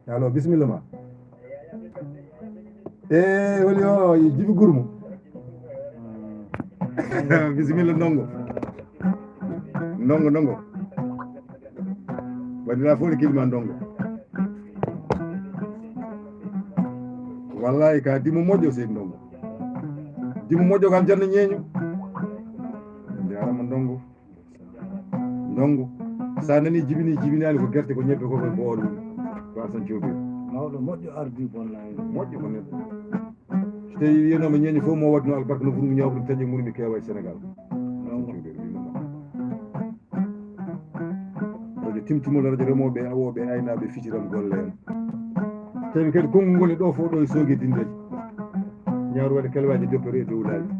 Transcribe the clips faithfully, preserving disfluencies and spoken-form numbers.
Allo, bisimilla ma. E holi o jibi gurmo. Bisimilla ndongo. Ndongo, ndongo. Waɗira fof ne kilma ndongo. Wallahi ka dimo moƴƴo sey ndongo. Dimo moƴƴo kam janna ñeeño. Njarama ndongo. Ndongo. Sa nani jibini jibinani ko gerte ko ñebbe ko ko bool. Ko asan jobi. Mawɗo moƴƴo ardi bonna en. Moƴƴo ko neɗɗo. So tawi wiyanoma ñeeño fof mo wadno albarka no furu ñawɗum taƴe murmi kewa e Sénégal. Ndongo. Asan jobi. Rajo Timtimol, rajo remooɓe, awooɓe, aynaaɓe, fitiram golle en. Tawi kadi konngol ngol e ɗo fof ɗo e Sooge Dindel. Ñaawre waɗi kelwaaji doppere e dow laabi.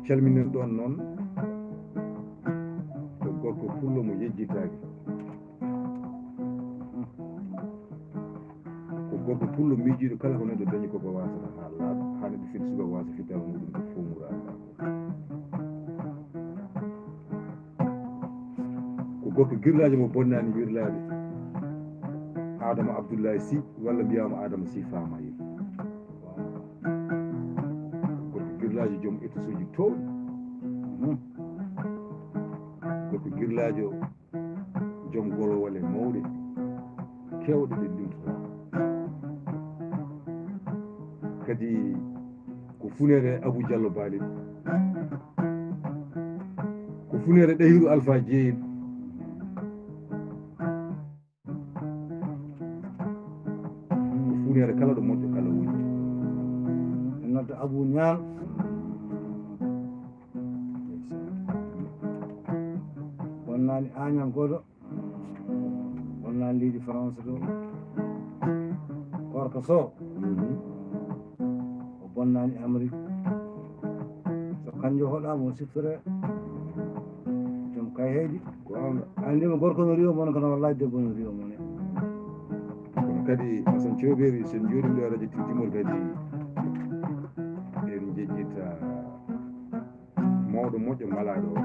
Calminen ɗon noon ko gorko pullo mo yejjitaaki. Ko gorko pullo miijiiɗo kala ko neɗɗo dañi koko waasata haa laaɓa, haa neɗɗo fini subaka waasa fittaango muɗum ko fof muraaka. Ko gorko girlaajo mo bonnaani wirlaade. Adama Abdoulaye Sy walla mbiyaama Adama Sy Famayel. Gorko girlaajo joom étusuuji toowɗi. Gorko girlaajo joom golowale mawɗe, keewɗe ɗe limtoto. Kadi ko funeere Abou Diallo Bali, ko funeere Ɗahiru Alpha Jeeyel, ko funeere kala ɗo moƴƴo kala woni. En nodda Abou Niang. Bonnaani Agnam Godo. Bonnaani leydi France ɗo. Gorko Sow. O bonnaani Amérique. So kanjo hoɗaama o siftore. Joom kay heydi. Ko an. Anndi mo gorko no riyo mon kono wallahi debbo no riyo mon. Kono kadi Asan Cooberi, so en njooɗiima ɗo e rajo Timtimol kadi en njejjita mawɗo moƴƴo malaaɗo o.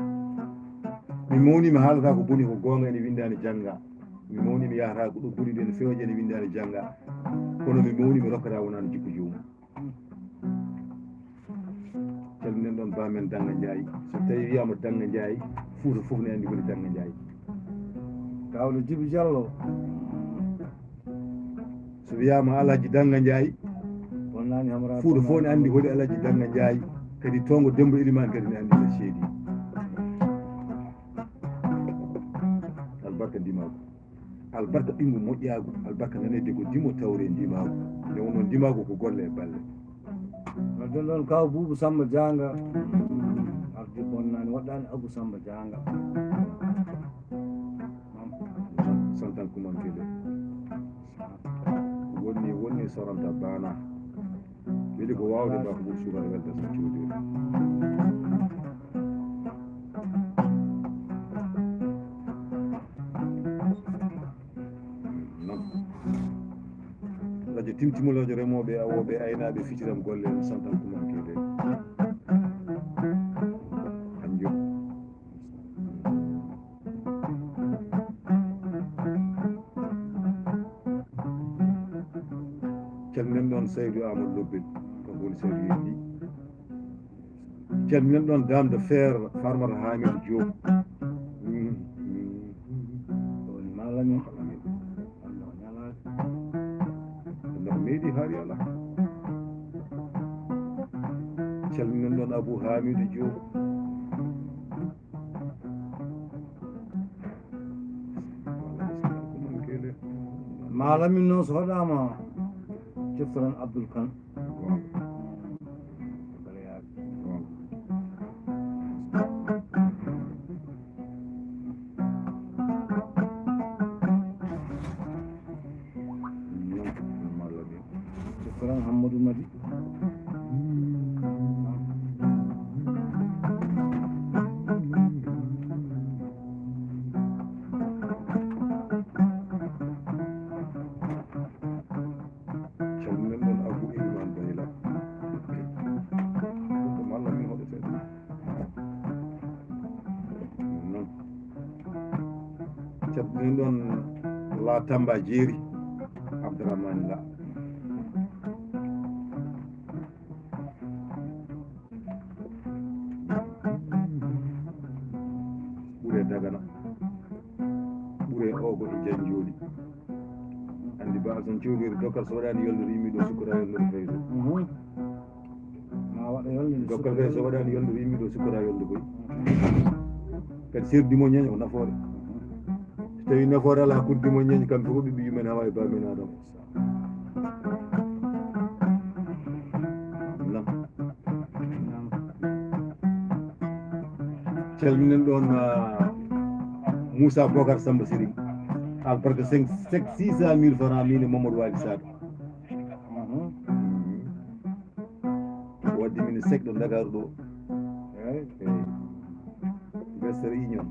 Mi mawni mi haalata ko boni ko goonga ene winnda ene jannga. Mi mawni mi yahata ko ɗo boni ɗo ene feewaji ene winnda ene jannga. Kono mi mawni mi rokkata wonano jikko joomum. Calminen ɗon ba men Dannga Njaay. So tawi wiyama Dannga Njaay, Fuuta fof ne anndi woni Dannga Njaay. Kawle Jibi Jallo. So wiyama Alhaji Dannga Njaay, Fuuta fof ne anndi holi Alhaji Dannga Njaay. Kadi toongo Demba Elimane kadi ne anndi no seedi. Albarka ndimaagu. Albarka ɓinngu moƴƴaagu. Albarka naneede ko dimo tawre ndimaagu. Nde wonno ndimaagu ko golle e balle. Wadde noon kaw Buubu Samba Jaanga. Ardi bonnaani waɗɗaani Abu Samba Jaanga. Santan Kuman Kele. Wonni, wonni soranta bana. Weli ko wawde ba ko ɓuri sukara welta so codiri. Noon. Rajo Timtimol, rajo remooɓe, awooɓe, aynaaɓe, fitiram golle en, santan Kuman Kele. Kanjum. Calminen ɗon Saydu Amadou Lobbel, kanko woni Saydu Yeddi. Calminen ɗon Dame de Fer, Farmata Hamidou Diop. Woni malami. Alhamdulillah, ñalaade. Alhamdulillah, meeɗi hari ala. Calminen ɗon Abou Hamidou Diop. Malami noon so hoɗaama ciftoran Abdoul Kane. Ciftoran Hammadou Madi. Calminen ɗon Abou Elimane Bayla. Ɗum ko malla min hoɗete ɗum. Calminen ɗon La Tamba Jeeri, Abdourahmane La. Ɓure Dagana, ɓure Ogo e Janjoli. Anndi ba Alsan Cowderi dokkal so waɗaani yolnde yimɓe ɗo sukkora yolnde faydo. Mhm. Ma waɗa yolnde dokkal kay so waɗaani yolnde yimɓe ɗo sukkora yolnde koy. Kadi serdi mo ñaña ko nafoore. So tawi nafoore ala, kurdi mo ñañi kamɓe fof ko ɓiɓɓe yumen, hawa e bamen Adama. Nam. Calminen ɗon, ah, Moussa Bocar Samba Siri. Albarka cinq, cinq, six cent mille francs, min e Mamadou Wali Sado. Mhm. Wadde min e sekɗo Ndakaaru ɗo. Eyi. Eyi. Western Union.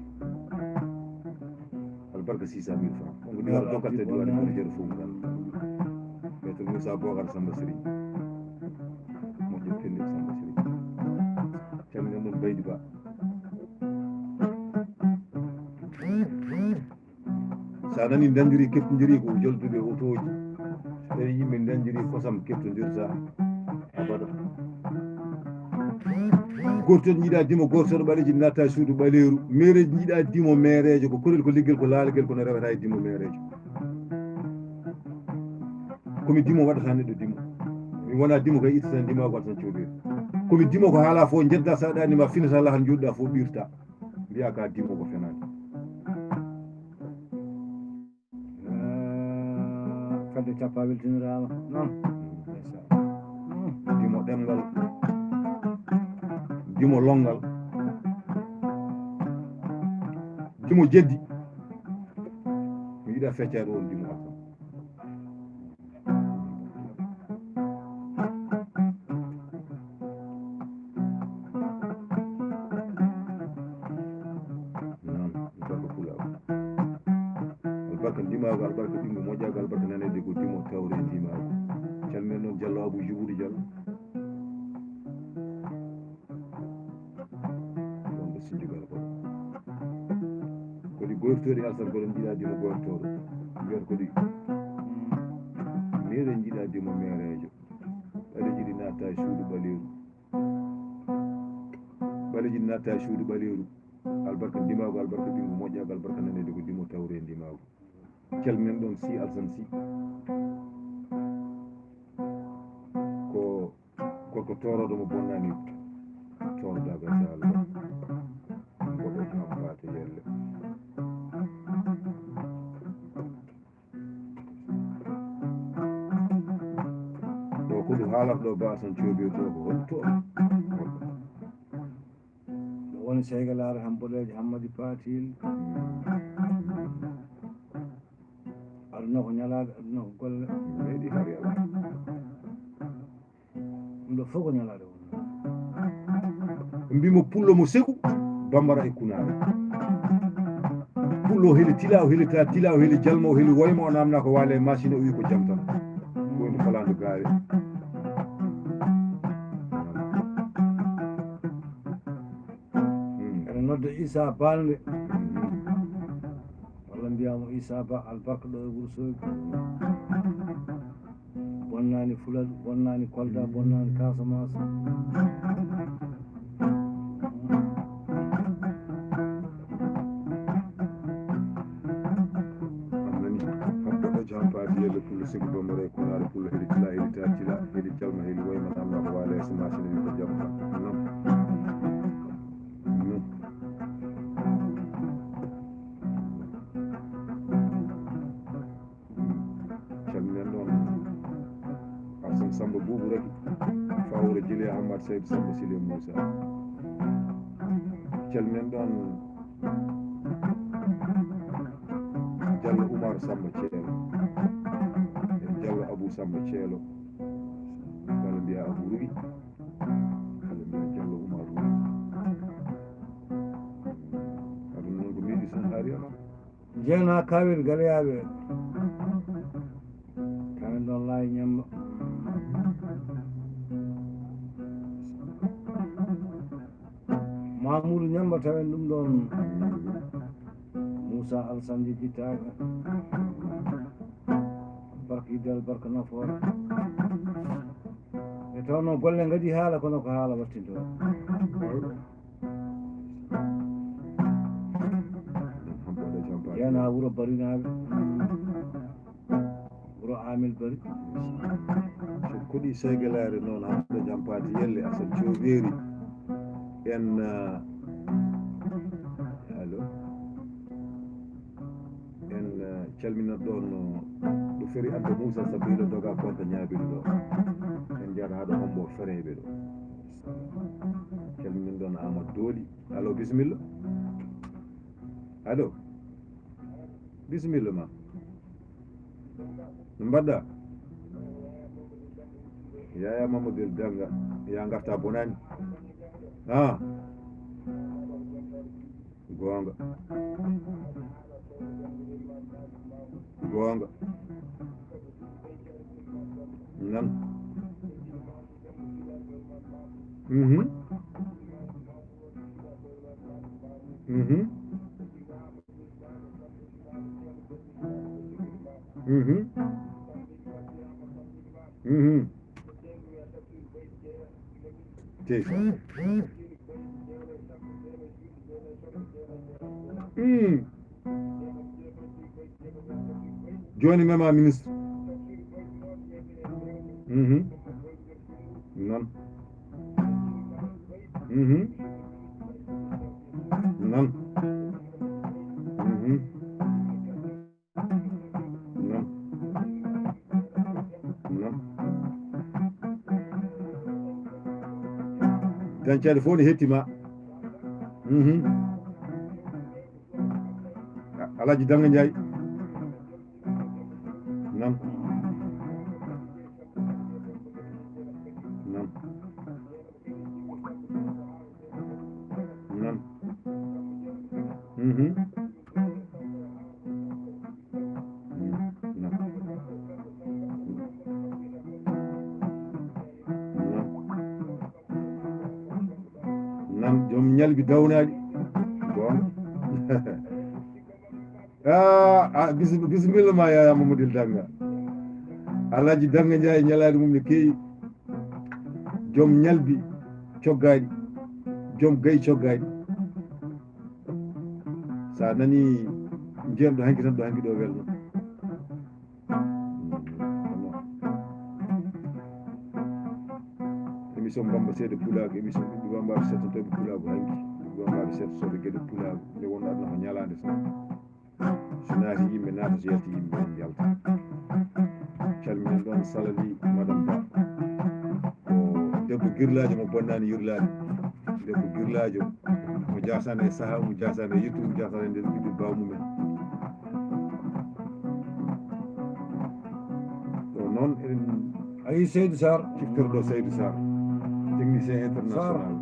Albarka six cent mille francs. On ko numéro dokkata diwaan ko jeeɗo fof ngal. Maître Moussa Bocar Samba Siri. Moƴƴo pelle Samba Siri. Calminen ɗon Baydi Ba. So a nani danjiri, kettodiri ko jolduɓe otooji. So tawi yimɓe danjiri kosam, kettodirta abada. Gooto tan jiiɗa dimo, gooto tan ɓaleeji natta e suudu ɓaleeru. Meereeji jiiɗa dimo meereejo, ko kuréel, ko liggel, ko laalgel, kono rewata e dimo meereejo. Komi dimo waɗata neɗɗo dimo. Mi wona dimo kay ittata ndimaagu waɗata tan coodiri. Komi dimo ko haala fof jedda, sa ɗani ma finata lahan joɗɗa fof ɓirta. Mbiya ka dimo ko fenaani. Ah, fedde cappa weltiniraama. Non. Dimo ɗemngal. Dimo lonngal. Dimo jeddi. Mi yiɗa feccaade on dimo. Noon, albarka pulaagu. Albarka ndimaagu, albarka ɓinngu moƴƴaagu, albarka naneede ko dimo tawre ndimaagu. Calminen noon Jallo Abou Djibouri Diallo. Wonɓe Sindigal ko. Ko ɗi goyrotooɗi Alsan ko ɗen njiɗaa dimo goyrotooɗo. Mbiyata ko ɗi. Meeɗen njiɗaa dimo meereejo. Ɓaleeji ɗi natta e suudu ɓaleeru. Ɓaleeji ɗi natta e suudu ɓaleeru. Albarka ndimaagu, albarka ɓinngu moƴƴaagu, albarka naneede ko dimo tawre ndimaagu. Calminen ɗon Sy Alsan Sy. Ko gorko toorooɗo mo bonnaani toordagal so Allah. Mboɗo kam baate yelle. Ɗo ko ɗum haalata ɗo, Ba Asan Coobir ɗo ko hol to? Ɗo woni Seygalaare kam boɗeejo Hammadi Patil. Aduna ko ñalaade, aduna ko golle. Meeɗi hari ala. Ɗum ɗo fof ko ñalaade won. Mbimo pullo mo segu, bambara e kunaare. Pullo heli tila, o heli ta tila, o heli jalma, o heli woyma, o namna ko waale e machine, o wi ko jam tan. Ko woni falando gaawe. Hmm. Ene nodda Issa Balde. Hmm. Walla mbiyaa mo Issa Ba albarka ɗo e Wuro Soogi. Bonnaani Fuladu, bonnaani Kolda, bonnaani Casamance. An nani, kam goɗɗo jam paabi yelle pullo segu bambara e kunaare pullo heli tila, heli ta tila, heli jalma, heli woyma, namna ko waale e semence, heli ko jam tan. Non. Non. Calminen ɗon Asan Samba Buubu Raki, Fawre Jili Ahmad Sayd Samba Sile Moussa. Calminen ɗon Jallo Umar Samba Ceelo. E Jallo Abou Samba Ceelo. Kala mbiya Abou Rugi. Kala mbiya Jallo Umar Rugi. Aduna noon ko miijo tan haari ala. Jeena Kawel Galeyaaɓe. Kamen ɗon Laay Ñamma. Mamoudou Ñamma tawen ɗum ɗon. Sa Alsan jejjitaaka. Barka yidde Alla, barka nafoore. E tawno golle ngadi haala, kono ko haala wattintoo. Yana wuro Barinaaɓe. Wuro Amil Bari. So koɗi Seygalaare noon, haa ɗo Jampaati Yelle, Asan Coobeeri. En, ah, allo? En, ah, calminat ɗoon no ɗo feri Anta Moussa Sabila Doga Konta Ñaabiri ɗo. En njahata haa ɗo Hombo Fereeɓe ɗo. Calminen ɗoon Amadou Dooli. Allo, bisimilla. Allo. Bisimilla ma. No mbaɗɗa? Yaya Mamadou El Danga, ya ngarta bonani. Ah. Goonga. Goonga. Nan. Mhm. Mhm. Mhm. Mhm. Ndeysaan. Mm. Jooni mema ministre. Mhm. Noon. Mhm. Noon. Mhm. Noon. Noon. Dañcaade fof ne hetti ma. Mhm. A-, Alaaji Dannga Njaay. Noon. Noon. Noon. Mhm. Noon. Noon. Noon. Joom ñalbi dawnaaɗi. Goonga. Ah, ah, bis-, bisimilla ma, Yaya Mamadou Danga. Alaaji Danga Njaay, ñalaaɗi mum ne keewi. Joom ñalbi coggaaɗi, joom gayi coggaaɗi. Sa nani ndiyam ɗo hanki tan, ɗo hanki ɗo welno. Émission Bamba Seeɗa Pulaagu, émission ɓiɓɓe Bambaaɓe settotooɓe Pulaagu hanki. Ɓiɓɓe Bambaaɓe settotooɓe geɗe Pulaagu. Nde wonno aduna ko ñalaande tan. So naati yimɓe naata, so yalti yimɓe yalta. Calminen ɗoon Salali Madame Ba. Ko debbo girlaajo mo bonnaani yurlaade. Debbo girlaajo mo jaasaani e sahaa mum, jaasaani e yettu mum, jaasaani e nder ɓiɓɓe baaw mumen. Ɗo noon eɗen Ayi Seydou Sarr. Ciftorɗo Seydou Sarr, technicien international.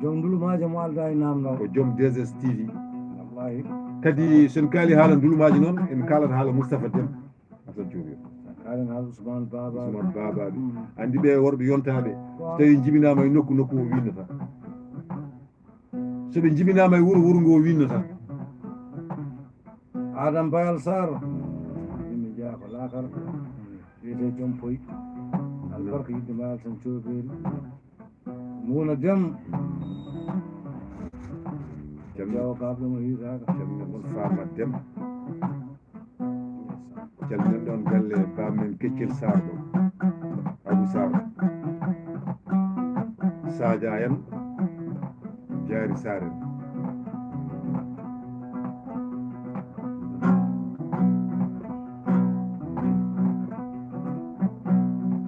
Joom ndulumaajo mo aldaa e naamnoo. Ko joom D S T V. Wallahi. Kadi so en kaali haala ndulumaaji noon, en kaalata haala Moustapha Dem. Asan Cuuɓir. Kaalen haala Ousmane Baba. Ousmane Baba. Mm. Anndi ɓe worɓe yontaaɓe. So tawi jibinaama e nokku, nokku o winnata. So ɓe jibinaama e wuro, wuro ngo winnata. Adam Bayal Sarr. Yimɓe jeyaa ko laakara. Wiyetee Joom Poy. Albarka yidde Bayal tan coobeeri. Muna Dem. Calmina. Jawo kaɓe mo hiiraaka. Calmina mon Fama Dem. Calminen ɗoon galle baamen Keccel Sarr ɗo. Abou Sarr. Sadia en. Jaari Sarr en.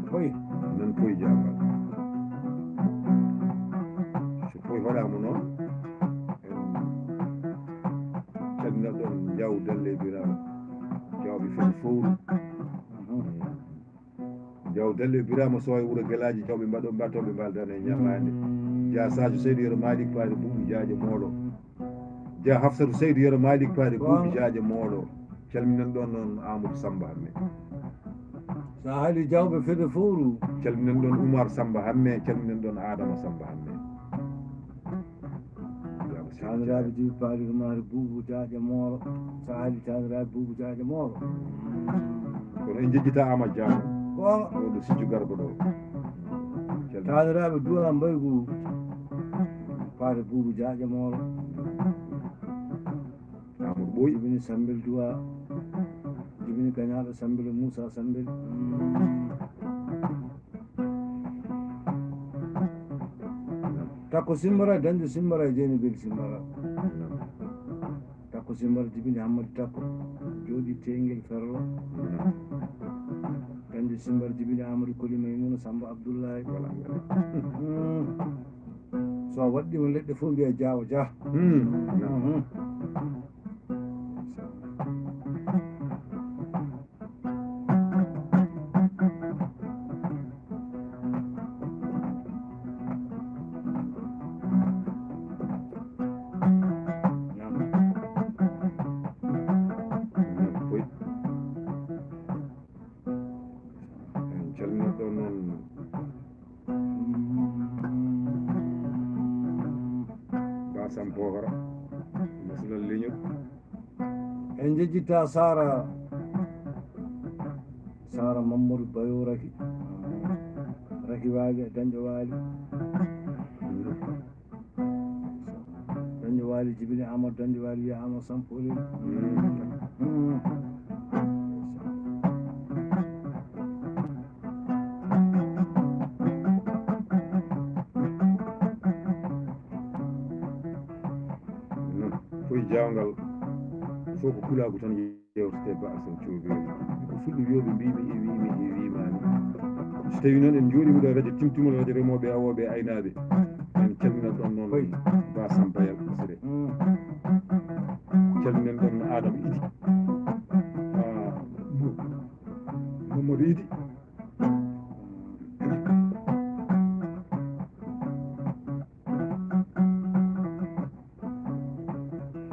Poy. Nan poy jaamal. So poy hoɗaama noon, en calminat ɗoon Jaw Dalle Biraama. Jawɓe fen fowru. Jaw Dalle Biraama Sow e wuro Gelaaji, jawɓe mbaɗo mbatooɓe mbaldana e ñamaande. Dia Sadio Seydou Yero Malick Paari Buubu Jaaje Moolo. Dia Hafsatu Seydou Yero Malik Paari Buubi Jaaje Moolo. Calminen ɗoon noon Amadou Samba Hamme. Sa haali jawɓe fedde fowru. Calminen ɗoon Oumar Samba Hamme, calminen ɗoon Adama Samba Hamme. Taaniraaɓe jibi paali ko maari buubu jaaƴe mooro. Sahaali taaniraaɓe buubu jaaƴe mooro. Kono en jejjita Amadou Diallo. Goonga. Ɗo, ɗo Sijju Garba ɗo. Taaniraaɓe duwa mbaygu paali buubu jaaƴe mooro. Amadou Ɓooy. Jibini Sambil duwa. Jibini gañaaɗo Sambil, Moussa Sambil. Takko Simbara, dañde Simbara, jeeni bel Simbara. Takko Simbara jibini Hammadi Takko, jooɗi Teengel Ferlo. Dañde Simbara jibini Amadou Koli Maymuna Samba Abdoulaye. Voilà. Mm. So a waɗɗiima leɗɗe fof mbiya jaawo jah. Hmm. Mhm. En calminat ɗon noon Ba Sam Pokora, Masulal Leñol. En njejjita Sara, Sara Mamadou Bayo Raki, Raki Waali, Dañɗo Waali. Dañɗo Waali jibini Amadou Dañɗo Waali, wiya Amadou Sam Polel. Mm. Noon, koye jaawngal, fof ko pulaagu tan. Yewtete Ba Asan Coobiri. Ko fulɓe wiyooɓe mbiimi e wiimi e wiimaani. So tawii noon en njooɗiima ɗo e radio Timtimol, radio remooɓe e awooɓe e aynaaɓe, en calminat ɗon noon Ba Sambayal Sere. Mm. Calminen ɗon Adama Idi. Ah, Mamadou Idi.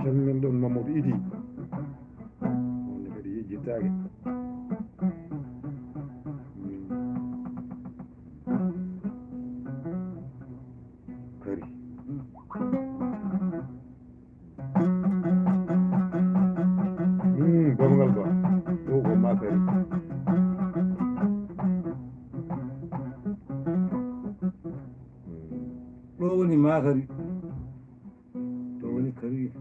Calminen ɗon Mamadou Idi. Wonde kadi yejjittaake. Kari. Hmm, gomgal ba. O ko makari. Ɗo woni makari. Ɗo woni kari.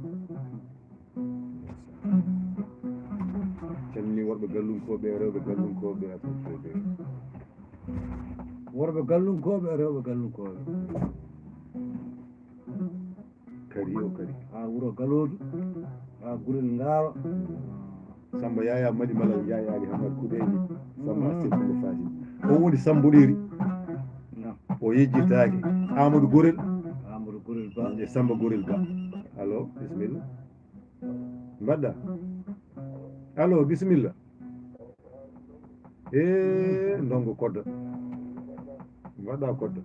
Calmini worɓe gallunkooɓe e rewɓe gallunkooɓe e rewɓe. Worɓe gallunkooɓe e rewɓe gallunkooɓe. Kadi o kadi. Haa wuro Galoodu, haa Gurel Ngaawa. Samba Yaya Mali Malal Yaya Ali Hamad Kuɓeeji. Samba Astir Kumba Fatim. O woni Sambo Ɗeeri. Naam. O yejjitaake. Amadou Gorel. Amadou Gorel Ba. E Samba Gorel Ba. Allo, bisimilla. Mbaɗɗa? Allo, bisimilla. E ndongo Kodda. Mbaɗɗa Kodda?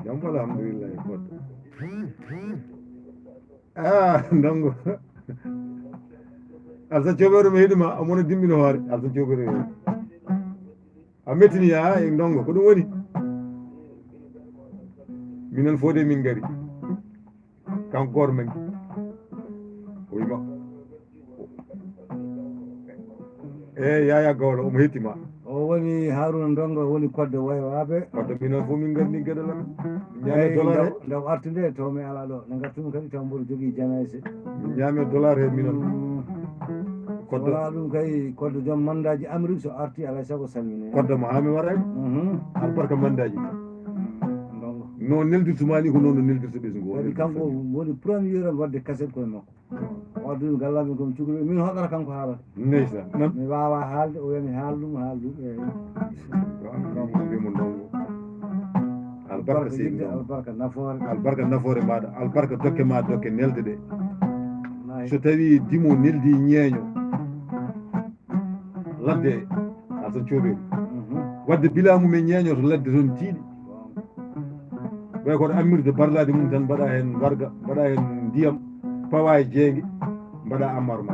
Jam wala, alhamdulillahi, Kodda. Ah, ndongo. Alsa Coobere mi heɗima, a mona dimbino hoore. Alsa Coobere. A mettini ya, e ndongo, ko ɗum woni? Minen fof de min ngari. Kanko gooto men. O wima. E Yaya Gawlo, omo hettima. O woni Haruna Ndongo, woni Kodde Waywaaɓe. Kodde minen fof min ngarni geɗal amen. Min ñaami dollar he. Ndaw artude to mi ala ɗo. Ne ngartumi kadi taw mboɗo jogii janayse. Min ñaami dollar he minen. Mm. Kodde. Wala ɗum kay, Kodde joom mandaji Amérique so arti alay sago salmine. Kodde mo haa mi waray. Mhm. Albarka mandaji. Ndongo. No neldirtuma ni ko noon no neldirta ɓesngu o. Kadi kanko woni premier on wadde cassette koye makko. O adduno gallamen komi cukalel, min hoɗata kanko haalata. Ndeysaan. Mi waawa haalde, o wiya mi haal ɗum, haal ɗum, eeyi. Ɗum mbimo ndongo. Albarka seydi ndongo. Albarka nafoore. Albarka nafoore maaɗa, albarka dokke ma, dokke nelde ɗe. Nayi. So tawi dimo neldi ñeeño, ladde, a tan coobel. Mhm. Wadde bila mum en ñeeñoto ladde toon tiiɗi. Ɓay koto ammirde barlaade mum tan, mbaɗa heen warga, mbaɗa heen ndiyam, pawa e jeenge, mbaɗa ammar ma.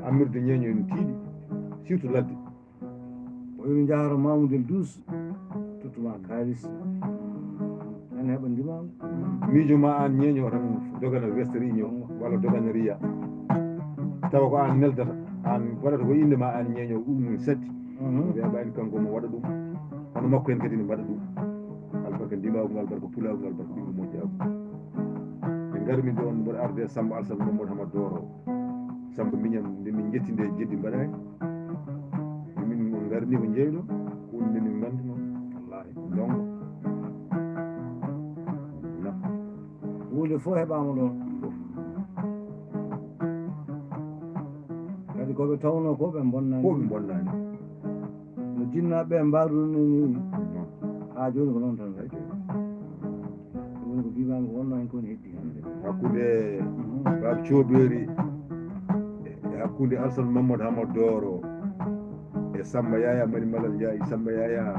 Ammirde ñeeño en tiiɗi, surtout ladde. O wiyi, njahata Mamoudel Douce, tottuma kaalis. An heɓa ndimaangu. Miijo ma aan ñeeño tan dogana westeri ño walla dogana riya. Tawa ko aan neldata, aan waɗata ko innde ma aan ñeeño ɗum satti. Ɓe mbaɗani kanko mo waɗa ɗum. Hono makko en kadi ne mbaɗa ɗum. Albarka ndimaagu, albarka pulaagu, albarka ɓiɓɓe moƴƴaagu. Min ngarmi ɗoon mboɗo arde Samba Alsan Mamadou Hamad Doro. Samba miñam nde min njetti nde jeddi mbaɗani. Min ngarni ko jeyɗo, ko nde min nganduno. Wallahi. Ndongo. Huunde fof heɓaama ɗoon. Kadi ko ɓe tawnoo ko ɓe mbonnaani. Ko ɓe mbonnaani. No jinnaaɓe ɓe mbaadunoo nii. Haa jooni ko noon tan wayi. Ɗum woni ko mbiimaami ko wonnoo heen ko ne heddi hannde. Hakkunde Baaba Coobeeri e hakkunde Alsan Mamadou Hamad Dooro e Samba Yaya Mari Malal Njaay, Samba Yaya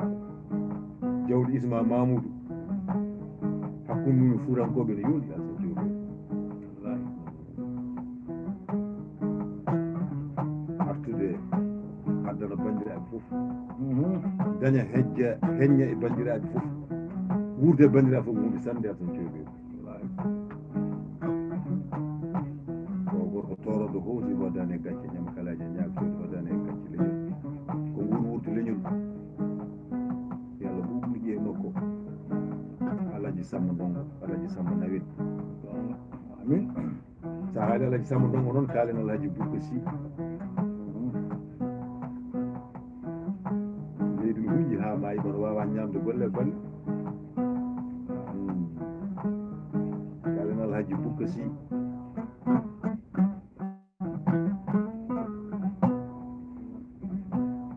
Jawdi Isma Mamoudou. Hakkunde mum e Fuutankooɓe ne yooɗi Alsan Coobeeri. Artude addana banndiraaɓe fof. Daña hejja, heñña e banndiraaɓe fof. Wuurde e banndiraaɓe fof ko huunde sannde Alsan Coobeeri. Ko gorko tooroɗo howti hodaani e gacce, ñama kalaaji e ñaak coodi hodaani e gacce leñol. Ko nguur wurti leñol. Yo Allah ɓuuɓnu ƴiye makko. Alhaji Samba Ndongo, Alhaji Samba Nawet. Amin. Sa haali Alhaji Samba Ndongo noon, kaalen Alhaji Bukka Sy. Leydi no hunƴi haa maayi, kono waawaa ñaamde golle e golle. Hmm. Kaalen Alhaji Bukka Sy.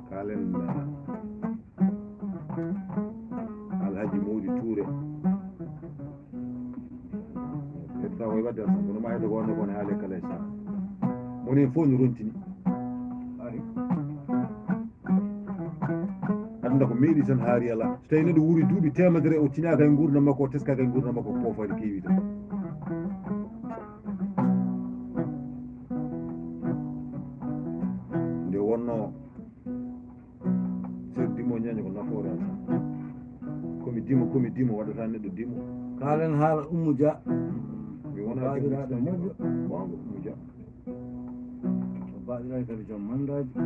Kaalen, eh, Alhaji Mawdi Touré. Hedda ko e wadde tan, kono ma heddo ko wonno ko ne haale kala e saha. Moni en fof no rontini. Ari. Aduna ko meeɗi tan haari alaa. So tawii neɗɗo wuuri duuɓi teemedere, o tinaaka e nguurndam makko, o teskaaka e nguurndam makko, ko poofaali keewi tan. Nde wonnoo, Seeɗa dimo ñaña ko nafoore am. Komi dimo, komi dimo, waɗata neɗɗo dimo. Kaalen haala Ummu Dia. Mi wona baabiraaɗo moƴƴo. Goonga, Ummu Dia. O baabiraaɗo kadi joom mandaaji.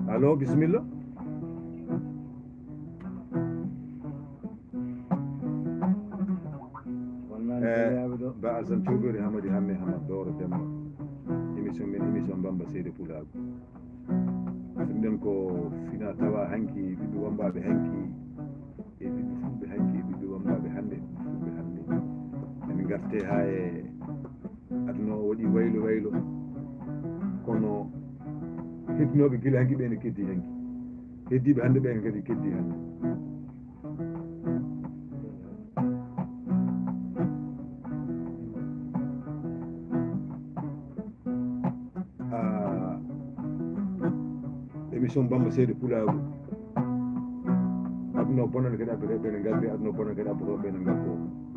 Allo, bisimilla. Wonnaani Eh, ko yaawi ɗo. Ba Alsan Cowdori Hamadi Hamme Hamad Dooro Demba. Émission men, émission Bamba Seede Pulaagu. Ɗum ɗon ko fina tawa hanki, ɓiɓɓe wammbaaɓe hanki, e ɓiɓɓe fulɓe hanki, e ɓiɓɓe wammbaaɓe hannde, ɓiɓɓe fulɓe hannde. En ngarte haa e aduna o waɗi waylo waylo. Kono heddinooɓe gila hanki ɓe ne keddi hanki. Heddiiɓe hannde ɓe ne kadi keddi hannde. Ah, émission Bamba Seede Pulaagu. Aduna o bonani kadi abbe ɓe ne ngardi, aduna o bonani kadi abbe ɓe ne ngardi.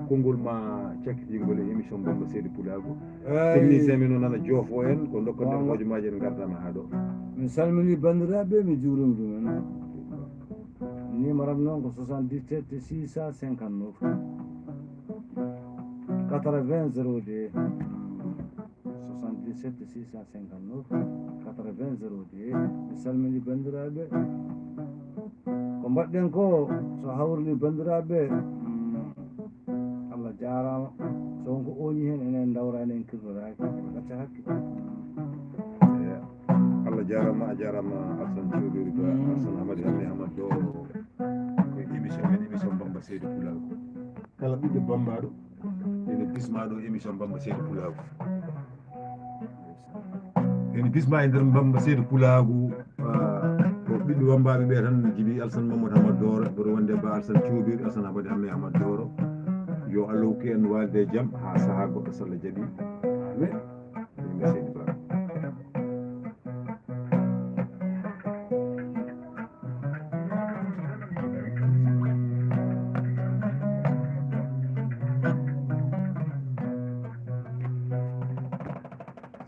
Konngol ma cakkitiingol e émission Bamba Seede Pulaagu. Eey. Technicien men o nana joofo en, ko ndokkon ɗen Bamba. Hojomaaji en ngardama haa ɗo. Min salmini banndiraaɓe, mi juurima ɗumen. Numéro am noon ko soixante-dix-sept six cent cinquante-neuf quatre-vingts zéro deux. Soixante-dix-sept six cent cinquante-neuf quatre-vingts zéro deux. Mi salmini banndiraaɓe. Ko mbaɗɗen ko, so hawrini banndiraaɓe, mm, Allah jaaraama. So won ko ooñi heen, enen ndawraani, en kirnoraaki. Gacce hakke. Eya. Allah jaaraama, a jaaraama, Alsan Cowdori Ba, Mm. Alsan Hamadi Hamme Hamad Dooro. Ko émission men, émission Bamba Seede Pulaagu. Kala ɓiɗɗo Bambaaɗo ene bismaa ɗo émission Bamba Seede Pulaagu. Ene bismaa e nder Bamba Seede Pulaagu, ah, ko ɓiɓɓe wammbaaɓe ɓe tan, Jibi Alsan Mamadou Hamad Dooro, mboɗo wonde Ba Alsan Cowdori, Alsan Hamadi Hamme Hamad Dooro. Yo Allah hokku en waalde e jam haa sahaa goɗɗo, so Allah jaɓi. Amin. Yimɓe Seydi Ba.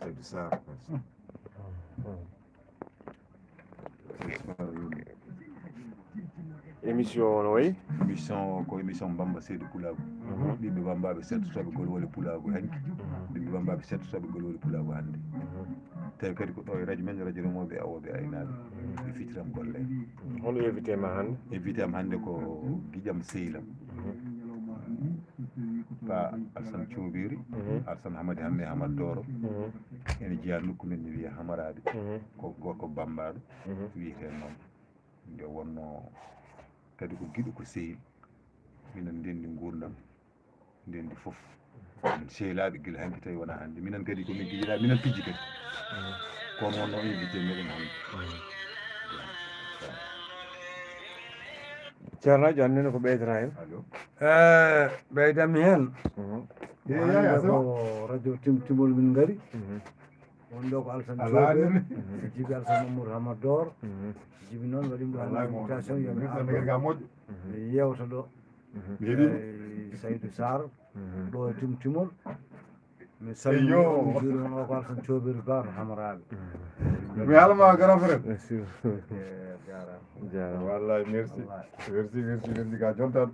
Seydi Sarr. Seydi Sarr. Émission o no wayi? Émission ko émission Bamba Seedo Pulaagu. Ɓiɓɓe Bambaaɓe settotooɓe golwole Pulaagu hanki. Ɓiɓɓe Bambaaɓe settotooɓe golwole Pulaagu hannde. Tawi kadi ko ɗo e radio men, radio remooɓe e awooɓe e aynaaɓe. Ɓe fitiram golle. Hono invité ma hannde? Invité am hannde ko giƴam sehil am. Pa Alsan Coobiri, Alsan Hamadi Hamme Hamad Dooro. Ene jeyaa nokku men ne wiyee Hamaraaɓe. Ko gorko Bambaaɗo wiyetee noon. Nde wonnoo kadi ko giɗo ko sehil. Minen ndenndi nguurndam, ndenndi fof. Min sehilaaɓe gila hanki tawi wonaa hannde. Minen kadi ko min gijiɗaa, minen pijji kadi. Kono wonnoo invité meɗen hannde. Ceerno, jonnino ko ɓeydata heen? Allo. Eh, ɓeydami heen. Yaya, Hannde ko radio Timtimol min ngari. Won ɗo ko Alsan Alaa Jobe, nene. Jibi Alsan Mamour Hamador. Jibi noon waɗi mo Alaa invitation mo. Yo mi Min ardo ɗan ga moƴƴo. mi yewta ɗo. Mi heɓi. Eh, Saydou Sarr ɗo e Timtimol. Mi salmini Eyyo. mi juurima o ko Alsan Coobiri Ba to Hamaraɓe. Mi halma grand frère. Merci. Eh, jaaraama. Jaaraama. Wallahi merci. Merci, merci, merci ka jontan.